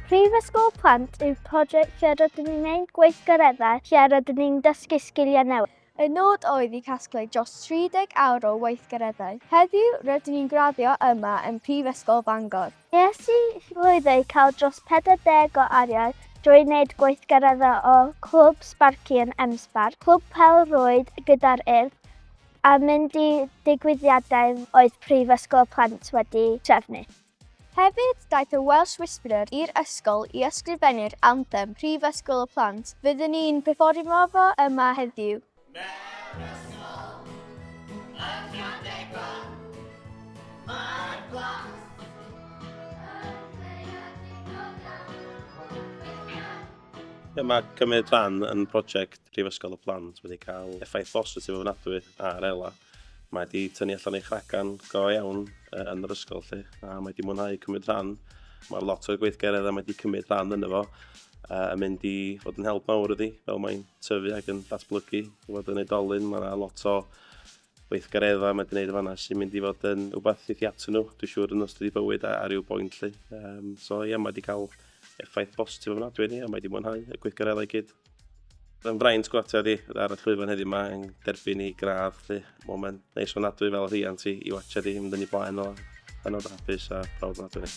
Prifysgol Plant yw prosiect lle rydyn ni'n gwneud gweithgareddau lle rydyn ni'n dysgu sgiliau newydd. Y nod oedd i casglu dros 30 awr o weithgareddau. Heddiw, rydyn ni'n graddio yma ym Mhrifysgol Bangor. Nes i lwyddo i cael dros 40 o arian drwy wneud gweithgareddau o Clwb Sbarci yn M-Sparc, Clwb Pêl-rwyd gyda'r Urdd a mynd i digwyddiadau oedd Prifysgol Plant wedi trefnu. Hefyd, daeth y Welsh Whisperer i'r ysgol i ysgrifennu'r anthem Prifysgol y Plant. Fyddwn ni'n perfformio fo yma heddiw. Mewn ysgol, yn Llandegfan, mae'r plant yn creadigol iawn. Ie, mae cymryd rhan yn prosiect Prifysgol y Plant wedi cael effaith bositif ofnadwy ar Ela. Mae 'di tynnu allan ei chracan go iawn yn yr ysgol 'lly, a mae 'di mwynhau cymryd rhan. Mae lot o'r gweithgareddau mae 'di cymryd rhan yno fo yn mynd i fod yn help mawr iddi fel mae'n tyfu ac yn datblygu i fod yn oedolyn. Mae yna lot o weithgareddau mae 'di wneud yn fan'na sy'n mynd i fod yn wbath i atyn nhw, dwi'n siŵr, yn ystod ei bywyd a, a ryw boint 'lly. Um, so ie, yeah, mae 'di cael effaith bositif ofnadwy ni a mae 'di mwynhau y gweithgareddau i gyd. Yn fraint gwatio di ar y llwyfan heddiw 'ma yn derbyn ei gradd 'lly. Moment neis ofnadwy fel rhiant i, i watcha di mynd yn ei blaen o hynod o hapus a proud ofnadwy.